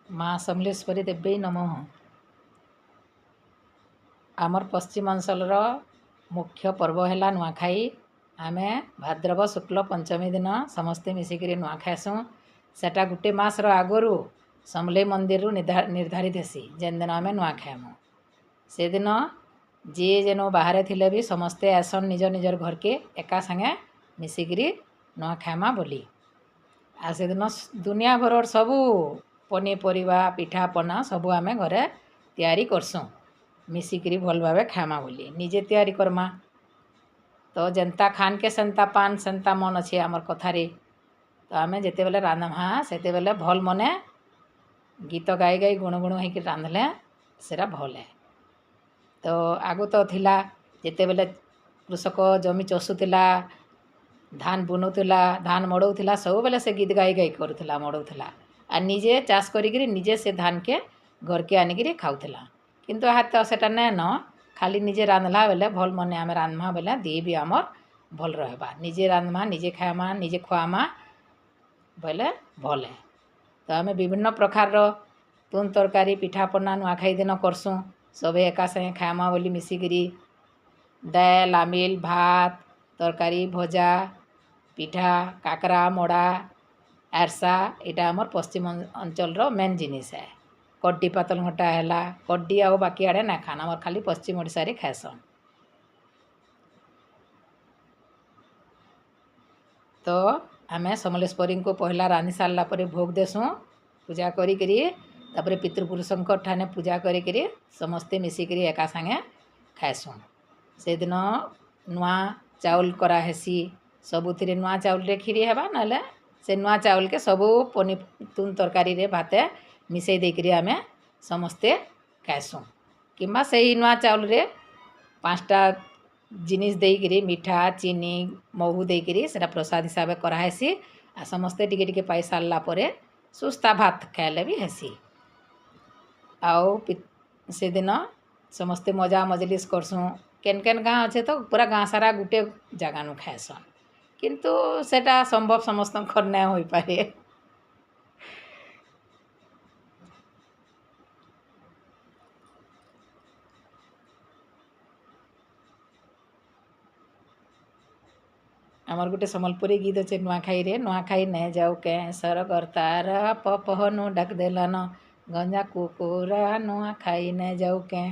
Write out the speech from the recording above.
ମା ସମଲେଶ୍ୱରୀ ଦେବ୍ୟୈ ନମଃ। ଆମର୍ ପଶ୍ଚିମାଞ୍ଚଳର ମୁଖ୍ୟ ପର୍ବ ହେଲା ନୂଆଖାଇ। ଆମେ ଭାଦ୍ରବ ଶୁକ୍ଲ ପଞ୍ଚମୀ ଦିନ ସମସ୍ତେ ମିଶିକିରି ନୂଆ ଖାଏସୁଁ। ସେଟା ଗୁଟେ ମାସ୍ର ଆଗରୁ ସମଲେଇ ମନ୍ଦିରରୁ ନିର୍ଦ୍ଧାରିତ ହେସି ଯେନ୍ ଦିନ ଆମେ ନୂଆ ଖାଏମୁ। ସେଦିନ ଯିଏ ଯେନୁ ବାହାରେ ଥିଲେ ବି ସମସ୍ତେ ଆଏସନ୍ ନିଜ ନିଜର୍ ଘର୍କେ ଏକା ସାଙ୍ଗେ ମିଶିକିରି ନୂଆ ଖାଏମା ବୋଲି। ଆଉ ସେଦିନ ଦୁନିଆ ଭରର୍ ସବୁ ପନିପରିବା ପିଠାପନା ସବୁ ଆମେ ଘରେ ତିଆରି କର୍ସୁଁ ମିଶିକିରି ଭଲ୍ ଭାବେ ଖାଏମା ବୋଲି। ନିଜେ ତିଆରି କର୍ମା ତ ଯେନ୍ତା ଖାନ୍କେ ସେନ୍ତା ପାନ୍ ସେନ୍ତା ମନ୍ ଅଛେ ଆମର୍ କଥାରେ। ତ ଆମେ ଯେତେବେଲେ ରାନ୍ଧ୍ମା ସେତେବେଲେ ଭଲ୍ ମନେ ଗୀତ ଗାଇ ଗାଇ ଗୁଣୁ ଗୁଣୁ ହେଇକି ରାନ୍ଧ୍ଲେ ସେଟା ଭଲ୍ ଏ। ତ ଆଗୁ ତ ଥିଲା ଯେତେବେଲେ କୃଷକ ଜମି ଚଷୁଥିଲା, ଧାନ୍ ବୁନୁଥିଲା, ଧାନ୍ ମଡ଼ଉଥିଲା, ସବୁବେଲେ ସେ ଗୀତ୍ ଗାଇ ଗାଇ କରୁଥିଲା ମଡ଼ଉଥିଲା ଆର୍ ନିଜେ ଚାଷ୍ କରିକିରି ନିଜେ ସେ ଧାନ୍କେ ଘର୍କେ ଆନିକିରି ଖାଉଥିଲା। କିନ୍ତୁ ଇହାଦେ ତ ସେଟା ନାଇଁନ। ଖାଲି ନିଜେ ରାନ୍ଧ୍ଲା ବେଲେ ଭଲ୍ ମନେ ଆମେ ରାନ୍ଧ୍ମା ବେଲେ ଦିହି ବି ଆମର୍ ଭଲ୍ ରହେବା। ନିଜେ ରାନ୍ଧ୍ମା, ନିଜେ ଖାଏମା, ନିଜେ ଖୁଆମା ବେଲେ ଭଲ୍ ଏ। ତ ଆମେ ବିଭିନ୍ନ ପ୍ରକାରର ତୁନ୍ ତରକାରୀ ପିଠାପନା ନୂଆଖାଇ ଦିନ କର୍ସୁଁ। ସଭେ ଏକା ସାଙ୍ଗେ ଖାଏମା ବୋଲି ମିଶିକିରି ଦାଏଲ୍, ଆମିଲ୍, ଭାତ୍, ତରକାରୀ, ଭଜା, ପିଠା, କାକ୍ରା, ମଡ଼ା, ଆର୍ସା ଏଇଟା ଆମର୍ ପଶ୍ଚିମ ଅଞ୍ଚଲ୍ର ମେନ୍ ଜିନିଷ୍ ଏ। କడ్ଡି ପାତଲ୍ ଘଣ୍ଟା ହେଲା, କడ్ଡି ଆଉ ବାକି ଆଡ଼େ ନାଇଁ ଖାନ୍, ଆମର୍ ଖାଲି ପଶ୍ଚିମ ଓଡ଼ିଶାରେ ଖାଏସନ୍। ତ ଆମେ ସମଲେଶ୍ୱରୀଙ୍କୁ ପହେଲା ରାନ୍ଧି ସାର୍ଲା ପରେ ଭୋଗ୍ ଦେସୁଁ ପୂଜା କରିକିରି। ତାପରେ ପିତୃପୁରୁଷଙ୍କର୍ ଠାନେ ପୂଜା କରିକିରି ସମସ୍ତେ ମିଶିକିରି ଏକା ସାଙ୍ଗେ ଖାଏସୁଁ। ସେଦିନ ନୂଆ ଚାଉଲ୍ କରାହେସି, ସବୁଥିରେ ନୂଆ ଚାଉଲ୍ରେ କ୍ଷୀରି ହେବା, ନହେଲେ ସେ ନୂଆ ଚାଉଲ୍କେ ସବୁ ତୁନ୍ ତରକାରୀରେ ଭାତେ ମିଶେଇ ଦେଇକିରି ଆମେ ସମସ୍ତେ ଖାଏସୁଁ। କିମ୍ବା ସେଇ ନୂଆ ଚାଉଲ୍ରେ 5ଟା ଜିନିଷ୍ ଦେଇକିରି ମିଠା, ଚିନି, ମହୁ ଦେଇକିରି ସେଟା ପ୍ରସାଦ୍ ହିସାବେ କରାହେସି। ଆଉ ସମସ୍ତେ ଟିକେ ଟିକେ ପାଇ ସାର୍ଲା ପରେ ଶୁସ୍ତା ଭାତ୍ ଖାଏଲେ ବି ହେସି। ଆଉ ସେଦିନ ସମସ୍ତେ ମଜା ମଜଲିସ୍ କର୍ସୁଁ। କେନ୍ କେନ୍ ଗାଁ ଅଛେ ତ ପୁରା ଗାଁ ସାରା ଗୁଟେ ଜାଗାନୁ ଖାଏସନ୍, କିନ୍ତୁ ସେଟା ସମ୍ଭବ୍ ସମସ୍ତଙ୍କର୍ ନାଇଁ ହୋଇପାରେ। ଆମର୍ ଗୁଟେ ସମ୍ବଲପୁରୀ ଗୀତ୍ ଅଛେ ନୂଆଖାଇରେ। ନୂଆଖାଇ ନାଇଁ ଯାଉ କେଁ ସରଗର୍ ତାରା ପପହନୁ ଡାକ୍ ଦେଲାନ ଗଞ୍ଜା କୁକୁରା ନୂଆଖାଇ ନାଇଁ ଯାଉ କେଁ।